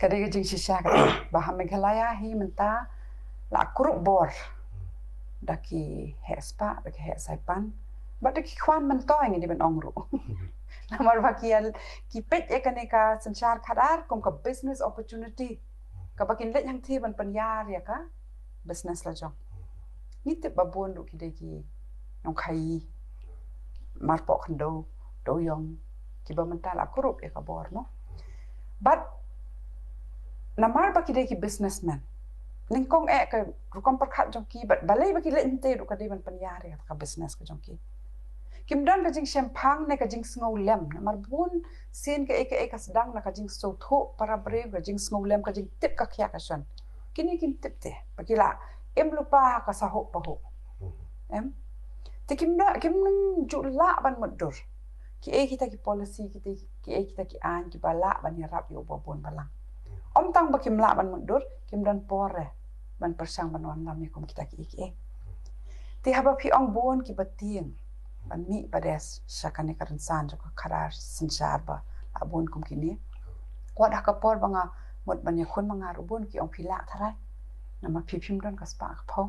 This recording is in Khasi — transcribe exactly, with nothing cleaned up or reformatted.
Ka dei ka jingshisha kata ba ha Meghalaya hi mynta la kurup bor da ki heh spah, da ki heh saipan, bad da ki khwan myntoi ngi dei ban ong ruh. Namar ba ki, ki peit ïa kane ka synshar khadar kum ka business opportunity kaba kin leit hangthie ban pynïar ïa ka business la jong. Ngi tip ba bun ruh ki dei ki nongkhaii marpoh khyndew, dewiong, kiba mynta la kurup ïa ka bor, mo. Bad namar ba ki dei ki businessman, nyngkong eh ka rukom pyrkhat jong ki, bad balei ba ki leit hangthie ruh ka dei ban pynïar ïa ka business ka jong ki. Kim don ka jingshemphang ne ka jingsngewlem, namar bun sien kaei kaei ka sdang na ka jingsngewthuh para briew, ka jingsngewlem, ka jingtip ka khia ka shon. Kine kim tip te ba ki la im lypa ha ka sahuh pahuh. Em? Te kim da, kim ju lah ban mutdur kiei kita ki policy, kita, kiei kita ki aiñ kiba lah ban ïarap ïa uba bun balang. Ym tang ba kim lah ban mutdur, kim don por re ban pyrshang ban wanlam ïa kum kita kiei kiei. Te haba phi ong bun kiba tieng ban mih bad ïa sha kane ka rynsan jong ka khadar synshar ba la bun kum kine. Wat ha ka por ba nga mut ban ïakhun ma nga ruh bun ki ong phi lah tharai, namar phi phim don ka spah ka phew.